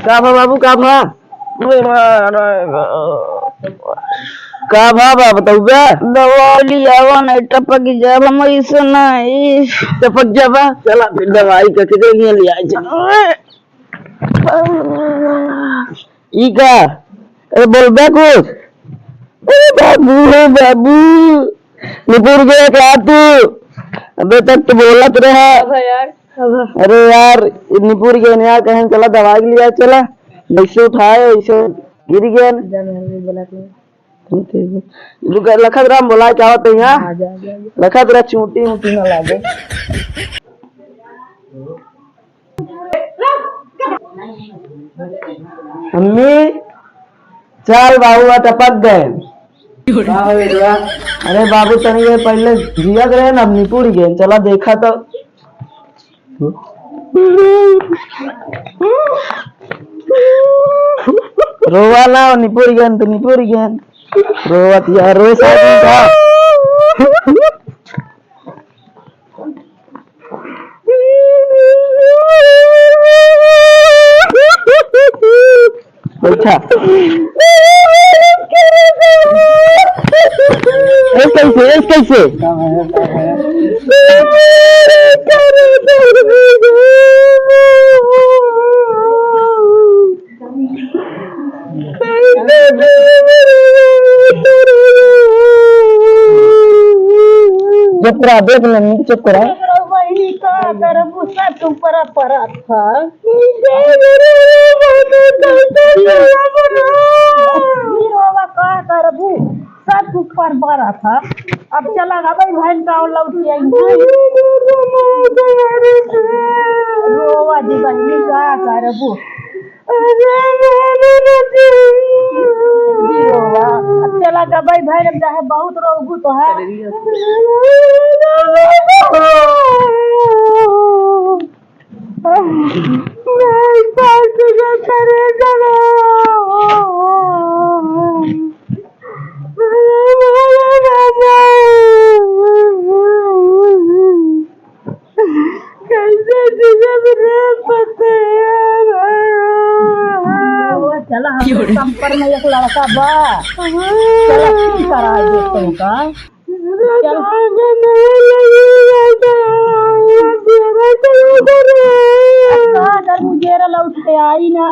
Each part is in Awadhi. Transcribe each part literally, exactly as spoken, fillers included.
का भा बाबू, का भा? का भा बा, बतउबे? दवाई लियावा, नहीं टपक जाब हम ऐसे नहीं। टपक जाबा? चला फिर दवाई करके दे दिया, लिया चला। ई का? अरे बोलबे कुछ? अरे बाबू, हे बाबू, निपुर गए का तू? अबे तक तो बोलत रहा। अब यार, अब। अरे यार, निपुर गए ना, कहेन चला दवाई के लिए चला। जैसे उठाए, वैसे गिर गए। जा, मैं बोला तू। रुक, लखत राम बोला, क्या होता है यहाँ? आ जा, आ जा, आ जा। लखत राम चूंटी ऊंटी ना लागे। अम्मी, चल बाबू, आ टपक गए। का हो बेटवा? अरे बाबू, तनी ये पहले जियत रहे ना, अब निपुर गए। चला देखा तो। रोवा ना, निपुर गए तो निपुर गए। रोवत यार, रोए साथ में का? बैठा। ऐस कैसे, ऐस कैसे? चुप रहा, देख ले, चुप रहा। बहिनी का करबू, सब ऊपर परत था। का करबू, सब ऊपर परत था। अब चला गबई भाई, गाँव लौट के आई। रोवा जी बहिनी, का करबू? जी रोवा। अब चला गबई भाई, अब चाहे बहुत रोबू तो है। कैसे जियब रे पतैया। चला, हमरे संपर में एक लड़का बा। चला, ठीक करा दे तुमका। चल। अब कहाँ कर मुझे लौट के आई ना।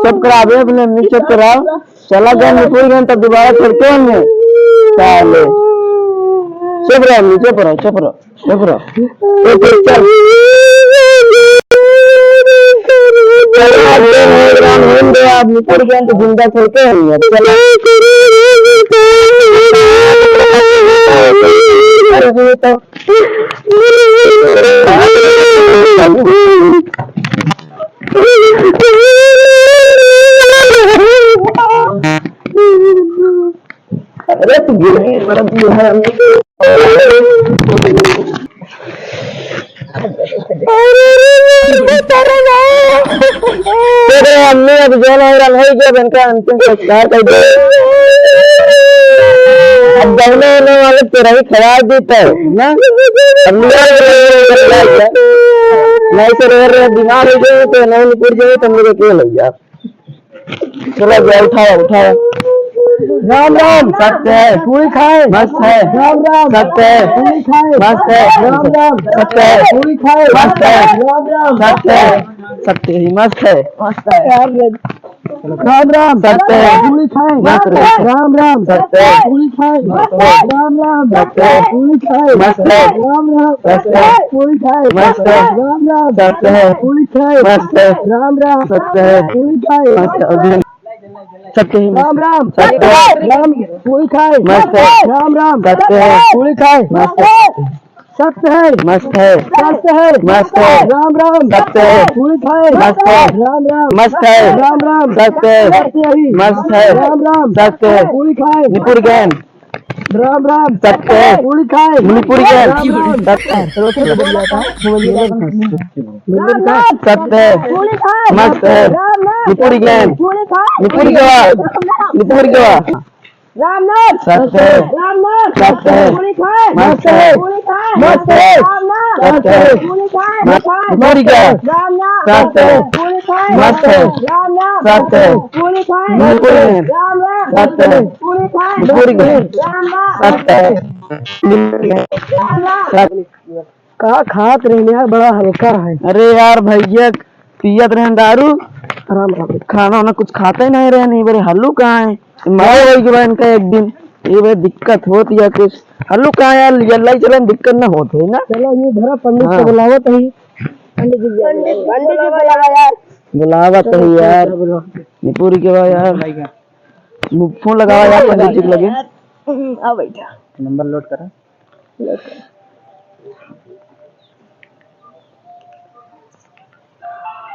चुप करावे अपने, नहीं चुप कराओ। चला गए, निकल गए, तब दोबारा फिर क्यों नहीं? साले। चुप रहो, चुप रहो, चुप रहो, चुप रहो। ए, चुप, चल। चल, आज के नहीं, राम होने दे, आप निकल गए तो जिंदा फिर क्यों नहीं? चला। अरे, ये तो अरे तू गिर गई, बड़ा बुरा है। अरे अम्मी, अब जौन हो रहा है, जब इनका अंतिम संस्कार कर दे। अब दौड़ने वाले तेरा ही खराब जीता है ना। अब निकाल के नहीं तो रे, रे, बीमार हो गए तो नहीं निकल जाए तो मेरे को लग जा। चलो जा, उठाओ, उठाओ। राम राम। सत्य है। पूरी खाए। मस्त है। राम राम। सत्य है। पूरी खाए। मस्त है। राम राम। सत्य है। पूरी खाए। मस्त है। राम राम। सत्य है। सत्य ही मस्त है। मस्त है। यार, राम राम। सत्य है। पूरी खाए। मस्त है। राम राम। सत्य है। पूरी खाए। मस्त है। राम राम। सत्य है। पूरी खाए। मस्त है। राम राम। सत्य है। पूरी खाए। मस्त है। राम राम। सत्य है। पूरी खाए। मस्त है। राम राम। सत्य है। पूरी खाए। मस्त है। अभी सत्य ही मस्त है। राम राम। सत्य है। राम पूरी खाए। मस्त है। राम राम। सत्य है। पूरी खाए। मस्त है। सत्य है। मस्त है। सत्य है। मस्त है। राम राम। सत्य है। पूरी खाए। मस्त है। राम राम। मस्त है। राम राम। सत्य है। सत्य ही। मस्त है। राम राम। सत्य है। पूरी खाए। निपुर गैन। राम राम। सत्य है। पूरी खाए। निपुर गैन। राम राम। सत्य है। सत्य है। पूरी खाए। मस्त है। राम राम। निपुर गैन। पूरी खाए। निपुर गवा। निपुर गवा। रामनाथ। सत्य। रामनाथ। सत्य। पूरी खाए। मस्त है। पूरी खाए। मस्त है। रामनाथ। सत्य। पूरी खाए। मस्त है। पूरी खाए। रामनाथ। सत्य। पूरी खाए। मस्त है। रामनाथ। सत्य। पूरी खाए। मस्त है। रामनाथ। सत्य। पूरी खाए। पूरी खाए। रामनाथ। सत्य। रामनाथ। सत्य। का खात रहे यार, बड़ा हल्का है। अरे यार भैया, पियत रहे दारू, आराम कर। खाना वाना कुछ खाते ही नहीं रहे, नहीं बड़े हल्लू कहाँ है? मरे वही के बाद इनका एक दिन ये बड़े दिक्कत होती है कुछ। हल्लू कहाँ यार, ये लाई चलन दिक्कत ना होत है ना। चलो ये धरा, पंडित हाँ। को बुलावत है। पंडित जी, पंडित जी बुलावा यार। बुलावत है यार। बुलाओ। निपुरी के बा यार। फोन लगावा यार पंडित जी के लगे। हम्म, आ बैठा। नंबर नोट करा।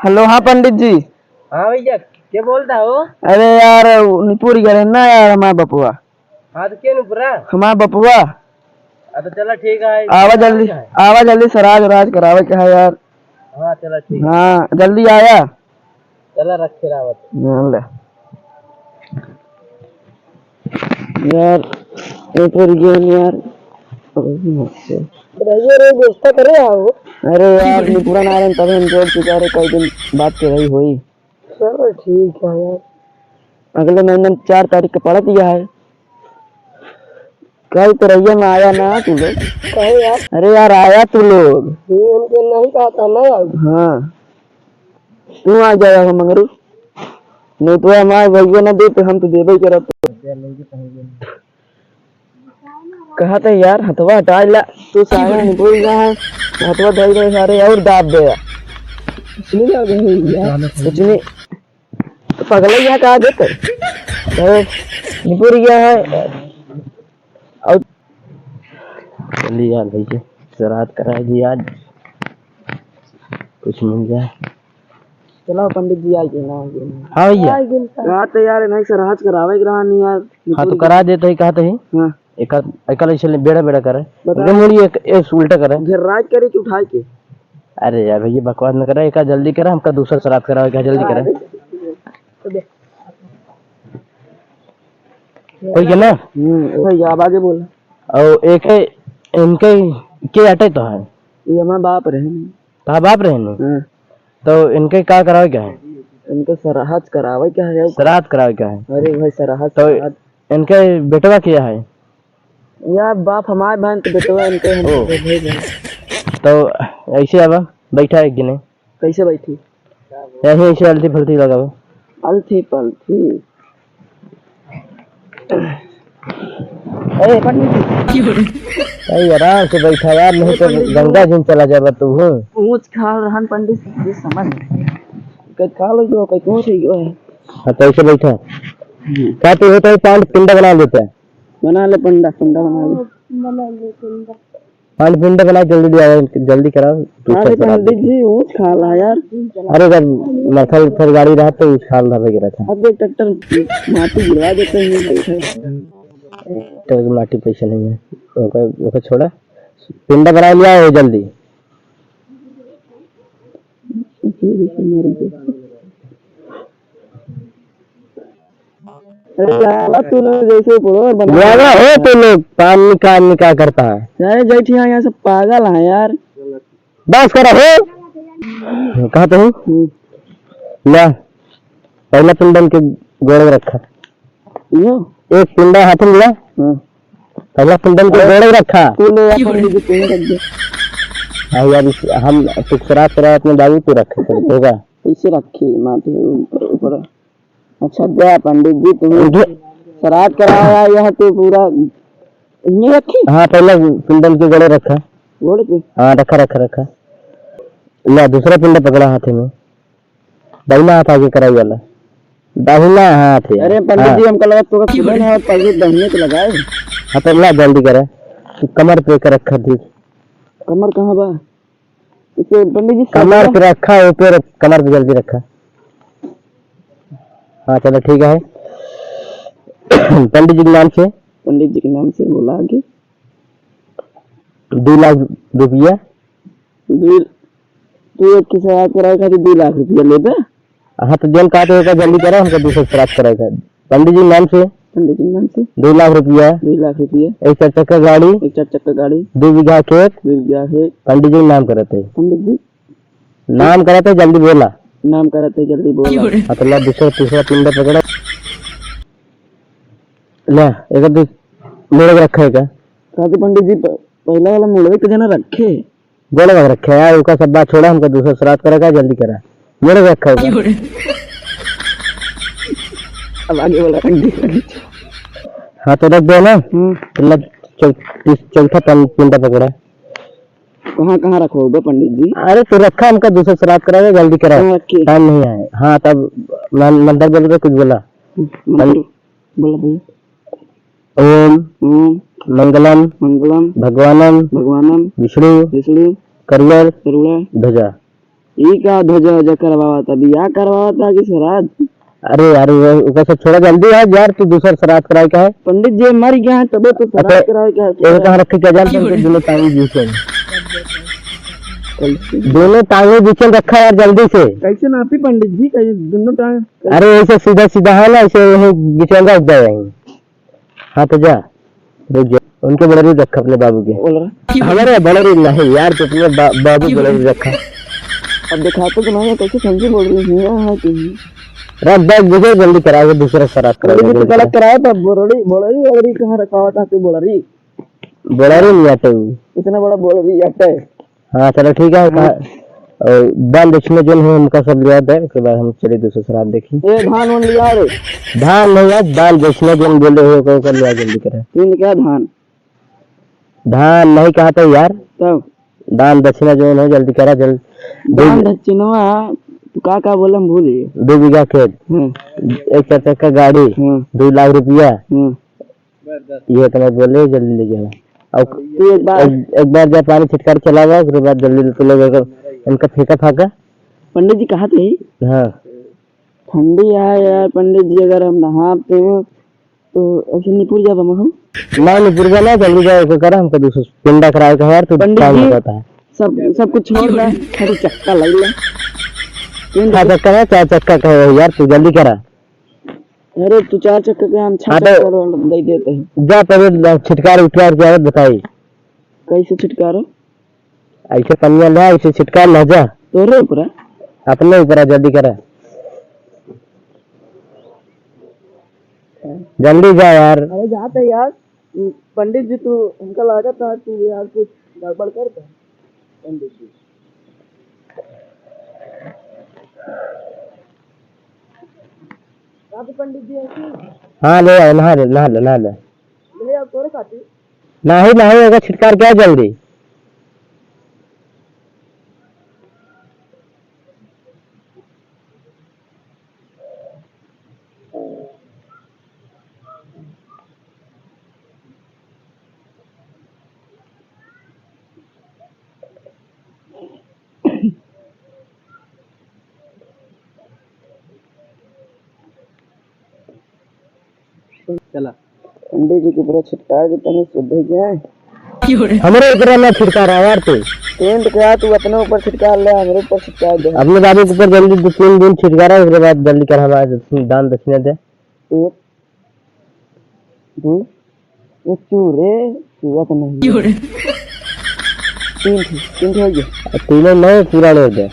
हेलो, हाँ पंडित जी। हाँ भैया, के बोलता हो? अरे यार, निपुरी गए ना यार, हमार बपुआ। हाँ, तो के निपुरा? हमार बपुआ। हाँ, तो चला ठीक है। आवा जल्दी, आवा जल्दी, सराज वराज करावे के है यार। हाँ, चला ठीक है। हाँ, जल्दी आया। चला रखे रावत। हाँ, ले। यार, एक बार गेम यार। रहिए रे, व्यवस्था करे आओ। अरे यार, निपुरा ना आए, तभी हम जोड़ चुका रे, कई दिन बात के रही हुई। चलो ठीक है यार। अगले महीने में चार तारीख का पड़ा दिया है। कल तो रहिया में आया ना तू लोग। कहे यार। अरे यार, आया तू लोग। ये हमके नहीं कहा था ना यार। हाँ। तू आ जाया हो मंगरू, नहीं तो हमारे भैया ना दे तो हम तो देबे ही करत। कहत है यार, हथवा हटा ला, तू साया निपुर गया है, हथवा धर दे सारे और दाब दे। कुछ नहीं, कुछ नहीं। तो पगला यहाँ कहाँ देते? अरे, निपुर गया है। और चलिए यार भैया, श्राद्ध करा दी आज, कुछ मिल जाए। चलो पंडित जी, आ गए ना, आ गए ना। हाँ भैया। आ गए ना। रात यार, नहीं श्राद्ध करावे के रहा नहीं यार। हाँ, तो करा देते ही, कहते ही। हाँ। एक, एक ऐसे बेड़ा बेड़ा करे। बता। उनके मुड़ी एक, एक उल्टा करे। घेर राज करे कि उठाए के? अरे यार भैया, बकवास न करे, एक जल्दी करे, हमका दूसरा श्राद्ध करावे के, जल्दी करे। अरे। कोई के ना? हम्म, भैया, अब आगे बोल। और एक है, इनके, के हटे तो है? ये हमारे बाप रहे। हाँ, बाप रहे नी? हाँ। तो इनके का करावे का है? इनके श्राद्ध करावे का है। श्राद्ध करावे का है? अरे भाई, श्राद्ध, तो श्राद्ध। इनके बेटवा किया है? यार, बाप हमारे भाई, तो बेटवा इनके हम ओ। दे देंगे। तो ऐसे अब बैठा एक जने। कैसे बैठी? यही ऐसे अलथी फलथी लगावे। अलथी पलथी। ए, पंडित जी। ए, आराम से बैठा यार, नहीं तो पंडित जी। गंगा जी में चला जाबा तू, हो। ऊँच खाल रहन पंडित जी, समझ। कई खाल हो गयो, कई कौन हो गयो है? हाँ, तो ऐसे बैठा। हम्म। का तू होता है, पान पिंडा बना लेता है। बना ले पंडा, पिंडा बना ले। बना ले पिंडा। पान पिंड बना, जल्दी ले आओ, जल्दी कराओ, दूसरा अरे शराब पंडित दे। जी, ऊँच खाल है यार। अरे जब मथल उथल गाड़ी रहा तो ऊँच खाल रहा वगैरह था। अब देख ट्रैक्टर माटी गिरवा देते हैं, बैठे। ट्रैक्टर की माटी पैसे नहीं है, ओकर, ओकर छोड़ा, पिंडा बना लिया हो जल्दी। अरे साला, तू लोग जैसे पड़ोर बना लिया हो तो लोग, पान निकाल निकाल करता है। अरे जैठ यहाँ, यहाँ सब पागल हैं यार। बस करो हो। कहाँ पे हो? हम्म। ला, पहला पिंडन के गोड़े रखा। यो? एक पिंडा हाथ में लिया। हाँ। पहला पिंडन के अरे, गोड़े रखा। तू ले जा, पंडित जी, तू ही रख दे। हाँ यार, इस, हम टुकड़ा तेरा अपने बाबू पे रखे, होगा। इसे रखी, माथे ऊपर, ऊपर। अच्छा, दे पंडित जी, तुम उठे। श्राद्ध कराया, यह तो पूरा इसमें रखी? हाँ, पहले पिंडन के गोड़े रखा। गोड़े पे? हाँ, रखा, रखा, रखा। ले, दूसरा पिंड पकड़ा हाथ में। दाहिना हाथ आगे कराई वाला। दाहिना हाथ है। अरे, पंडित हाँ। जी, हमका लगा तोका खुदे ना, पहले दाहिने पे लगाए। हाँ, तो ला, जल्दी करे। तू कमर पे कर रखा, देख। कमर कहाँ बा? इसे पंडित जी कमर पे रखा, ऊपर कमर पे जल्दी रखा। हाँ, चलो, ठीक है। पंडित जी के नाम से। पंडित जी के नाम से बोला आगे। दो लाख रुपया। दो, तू एक की सगाई कराए खातिर दो लाख रुपया लेबे? हाँ, तो जौन कहते हो, जल्दी करो, हमको दूसरा श्राद्ध कराए खातिर। पंडित जी के नाम से। पंडित जी के नाम से। दुई लाख रुपया। दुई लाख रुपया। एक चार चक्का गाड़ी। एक चार चक्का गाड़ी। दुई बीघा खेत। दुई बीघा खेत। पंडित जी के नाम करत है। पंडित जी। नाम करत है, जल्दी बोला। नाम करत है, जल्दी बोला। मतलब दूसरा तीसरा पिंडा पकड़ा। ले, एक दो मुड़े रखा है का? काहे पंडित जी, प-, पहला वाला मुड़े के जना रखे। गोड़ लग रखे है यार, ओका सब बात छोड़ा, हमका दूसरा श्राद्ध करे का, जल्दी करा। मेरे को रखा होगा। अब आगे वाला रख दे। हाँ, तो रख दो ना। हम्म। मतलब, चौ-, तीस, चौथा पन-, पिंडा पकड़ा। कहाँ, कहाँ रखो होगा पंडित जी? अरे, तो रखा, हमका दूसरा श्राद्ध करा, जल्दी करा। कहाँ रखे? टाइम नहीं है। हाँ, तब मन-, मंदिर बोल रहे, कुछ बोला। हम्म, मंदिर। बोला, बोला। ओम ओम मंगलम मंगलम भगवानम भगवानम विष्णु विष्णु करुणर करुणर ध्वजा। ई का ध्वजा उजा करवावत ह? बियाह करवावत ह कि श्राद्ध? अरे यार, वो, ओकर सब छोड़ा, जल्दी आ यार, तू दूसर श्राद्ध कराए का है। पंडित जी मर गया है, तबे तो श्राद्ध अच्छा, कराए का है। एगो कहाँ रखे क्या जानते हैं, दोनों टांगे बीच में। कैसे? दोनों टांगे बीच में रखा यार, जल्दी से। कैसे नापी पंडित जी, कैसे दोनों टांग? अरे, ऐसे सीधा सीधा है ना, ऐसे वहीं बिचौंगा उग जाए वहीं। हाँ, तो जा, रुक जा, उनके बड़री रखा अपने बाबू के। बोल रहा। हमारे बड़री नहीं यार, तो अपने बा-, बाबू बड़री रखा। अब दिखाते तो नहीं है, कैसे समझी बोल रही है, हाँ, हाँ, कि रख बैग बुझे, जल्दी करा, वो दूसरा श्राद्ध करा, पंडित जी तो जल्दी गलत करा। कराए, पर बोलरी, बोलरी, बोलरी कहाँ रखा हुआ था तू, बोलरी? बोलरी नहीं आते वो। इतना बड़ा बोलरी आता है। हाँ, चलो ठीक है। हाँ। और दान दक्षिणा जौन है, हमका सब लिया दे, उसके बाद हम चले दूसरा श्राद्ध देखी। ए, धान वान लिया रे। धान नहीं यार, दान दक्षिणा जौन बोले हो, ओकर, ओकर लिया जल्दी करे। तू क्या धान? धान नहीं कहा था यार। तब? दान दक्षिणा जौन है, जल्दी करा, जल्दी। दान दक्षिणवा, तू का का बोला, हम भूल गए। दो बीघा खेत, हाँ। एक चार चक्का गाड़ी, हाँ। दो लाख रुपया, हाँ। ये तो मैं बोले, जल्दी ले जाओ। और तू एक बार एक, एक बार जा पानी छिटकार चलावा, ओकरे बाद जल्दी ले, तू लोग अगर इनका फेंका फाका। पंडित जी कहा थे? हाँ। ठंडी है यार पंडित जी, अगर हम नहाते हो तो ऐसे निपुर जाबा महू। ना निपुर जा ना, जल्दी जाओ, ओके करा, हमको दूसरा पिंडा कराए का है यार, तू पंडित टाइम जी, हो जाता है। सब, सब कुछ छोड़ दे, खाली चक्का लग ले। हाँ, चक्का ना, चार चक्का का है यार, तू जल्दी करा। अरे, तू चार चक्का के, हम छह हाँ, तो चक्का वाला दे देते हैं। जा, पहले ल-, छिटकार उटकार के आवत बताई। कैसे छिटकारो? ऐसे पनिया ले, ऐसे छिटकार ले जा। तोरे ऊपर है? अपने ऊपर है, जल्दी करा। जल्दी जा यार। अरे, जाते यार। पंडित जी, तू, हमका लागत है, तू यार कुछ गड़बड़ करता है, पंडित जी। काफी पंडित जी ऐसी? हाँ, ले आओ, नहा ले, नहा ले, नहा ले। ले आओ, तोरे खातिर। नहीं, नहीं, एगो छिटकार क्या जल्दी। चला। पंडित जी के ऊपर छिटका के तनी शुद्ध हो जाए। हमरे ऊपर ना छिटका रहा यार तू। टेंट का तू अपने ऊपर छिटका ले, हमरे ऊपर छिटका दे। अपने बाबू के ऊपर जल्दी दो तीन दिन छिटका रहा, उसके बाद जल्दी कर हमारे दान दक्षिणा दे। एक, दो, ये चूरे, चूरा तो नहीं। तीन ठो, तीन ठो हो गया। तीनों नहीं, पूरा लोड दे,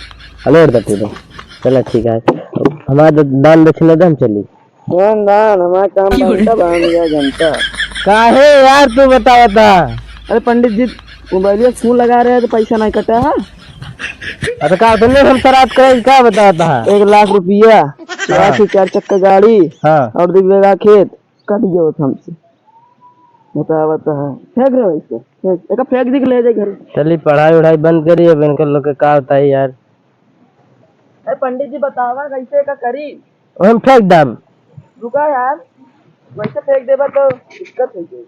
लोड दे पूरा। चला ठीक है, हमारा दान दक्षिणा दे, हम चली। कौन दान? हमार काम बनता बा, हम यह जनता। काहे यार तू बतावत हा? अरे पंडित जी, मोबाइलिया फोन लगा रहे हैं तो पैसा नहीं कटा है। अरे का तुमने हम श्राद्ध करे, का बतावत हा? एक लाख रुपया, हाँ। चार से चार चक्का गाड़ी हाँ। और दो बीघा खेत कट गया था हमसे। बतावत हा। फेंक रहे हो इसको? फेंक, एका फेंक दे के ले जाए घर। चली पढ़ाई वढ़ाई बंद करी, अब इनका लोग के का होता है यार। अरे पंडित जी बतावा कैसे का करी? हम फेंक दाम। रुका यार, वैसे फेंक देबा तो दिक्कत हो जाई।